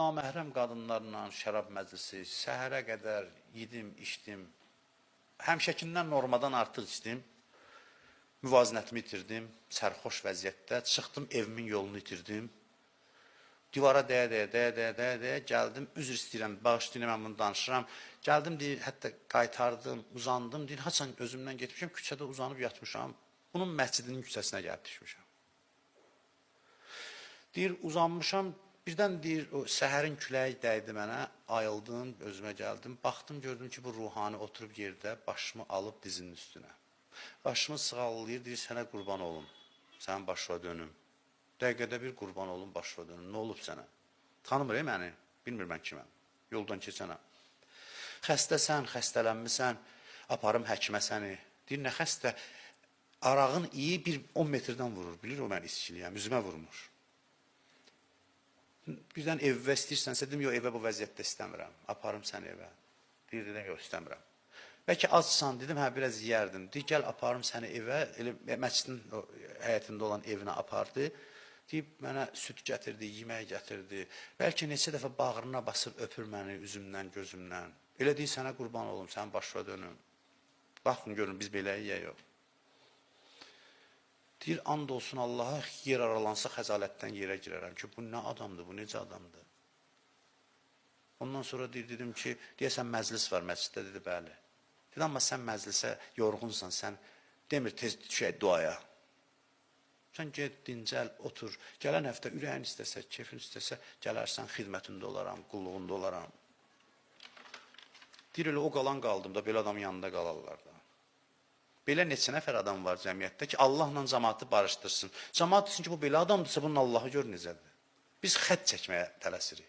Naməhrəm qadınlarla şərab məclisi, səhərə qədər yedim, içdim. Həmişəkindən normadan artıq içdim. Müvazinətimi itirdim, sərxoş vəziyyətdə çıxdım, evimin yolunu itirdim. Divara dəyə-dəyə, dəyə-dəyə, dəyə-dəyə gəldim, üzr istəyirəm, bağışlayın, mən bunu danışıram. Gəldim, deyir, hətta qaytardım, uzandım, deyir, haçan özümdən getmişəm, küçədə uzanıb yatmışam. Bunun məscidinin küçəsinə gəlib düşmüşəm. Deyir, uzanmışam, birdən deyir, o səhərin küləyi dəydi mənə, ayıldım, özümə gəldim, baxdım, gördüm ki, bu ruhani oturub yerdə, başımı alıb dizinin üstünə. Başımı sığallayır, deyir, sənə qurban olum, sənin başına dönüm. Dəqiqədə bir qurban olum, başına dönüm, nə olub sənə? Tanımır məni, bilmir mən kiməm, yoldan keçənəm. Xəstəsən, xəstələnmisən, aparım həkimə səni. Deyir, nə xəstə? Arağın iyi bir 10 metrdən vurur, bilir o mən içkiliyəm, üzümə vurmur. Birdən evə istəyirsənsə, dedim, yox, evə bu vəziyyətdə istəmirəm, aparım səni evə. Deyir, dedim, yox, istəmirəm. Bəlkə acsan, dedim, hə, biraz yeyərdim. Deyir, gəl, aparım səni evə, elə məscidin həyətində olan evinə apardı. Deyib, mənə süd gətirdi, yemək gətirdi. Bəlkə neçə dəfə bağrına basıb öpür məni üzümdən, gözümdən. Elə deyir, sənə qurban olum, sənin başına dönüm. Baxın, görün, biz beləyik ya yox. Deyir, and olsun Allaha, yer aralansa xəcalətdən yerə girərəm ki, bu nə adamdır, bu necə adamdır? Ondan sonra deyir, dedim ki, deyəsən məclis var məsciddə, dedi, bəli. Dedi, amma sən məclisə yorğunsan, sən demir tez düşək duaya. Sən get, dincəl, otur. Gələn həftə ürəyin istəsə, kefin istəsə, gələrsən, xidmətində olaram, qulluğunda olaram. Deyir, elə o qalan qaldım da, belə adamın yanında qalarlar da. Belə neçə nəfər adam var cəmiyyətdə ki, Allahla cəmaatı barışdırsın. Cəmaat desin ki, bu belə adamdırsa, bunun Allahı gör necədir. Biz xətt çəkməyə tələsirik.